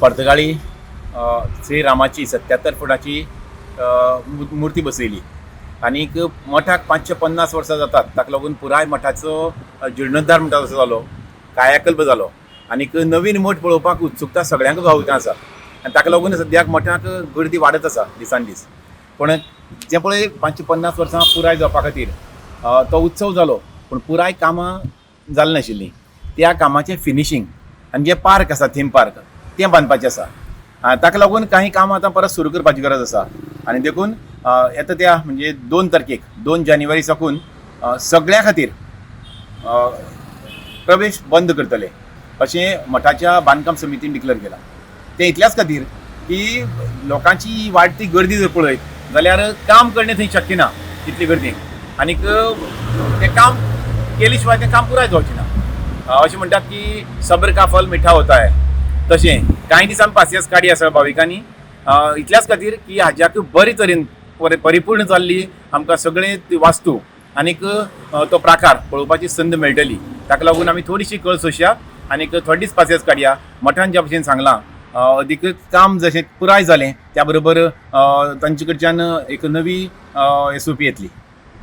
पर्तगाळी श्री रामाची 77 फुटाची मुर्ती बसयली आनीक मठाक 550 वर्सां जातात. ताका लागून पुराय मठाचो जिर्णोद्धार म्हणटा तसो जालो, कायाकल्प जालो आनीक नवीन मठ पळोवपाक उत्सुकता सगळ्यांक भाविकां आसा आनी ताका लागून सद्याक मठाक गर्दी वाडत आसा दिसान दीस. पूण जें पळय 550 वर्सां पुराय जावपा खातीर तो उत्सव जालो, पूण पुराय कामां जालीं नाशिल्लीं. त्या कामाचें फिनिशींग आनी जें पार्क आसा, थीम पार्क, तें बांदपाचें आसा. ताका लागून काही कामां आतां परत सुरू करपाची गरज आसा आनी देखून येता त्या म्हणजे 2 तारखेक, 2 जानेवारी साकून सगळ्या खातीर प्रवेश बंद करतले अशें मठाच्या बांदकाम समितीन डिक्लेअर केलां. तें इतल्याच खातीर की लोकांची वाडटी गर्दी जर पळयत जाल्यार काम करणे थंय शक्य ना इतली गर्दी, आनीक तें काम केले शिवाय तें काम पुराय जावचें ना. अशें म्हणटात की सब्र का फल मिठा होता है, तशें कांय दीस आमी पासियेंस काडी आसा भाविकांनी, इतल्याच खातीर की हाज्याक बरे तरेन परिपूर्ण जाल्ली आमकां सगळे वास्तू आनीक तो प्राकार पळोवपाची संद मेळटली. ताका लागून आमी थोडीशी कळ सोंशया आनीक थोडे दीस पासियेंस काडया. मठान ज्या भशेन सांगलां, अधिक काम जशें पुराय जालें त्या बरोबर तांचे कडच्यान एक नवी एसओपी येतली.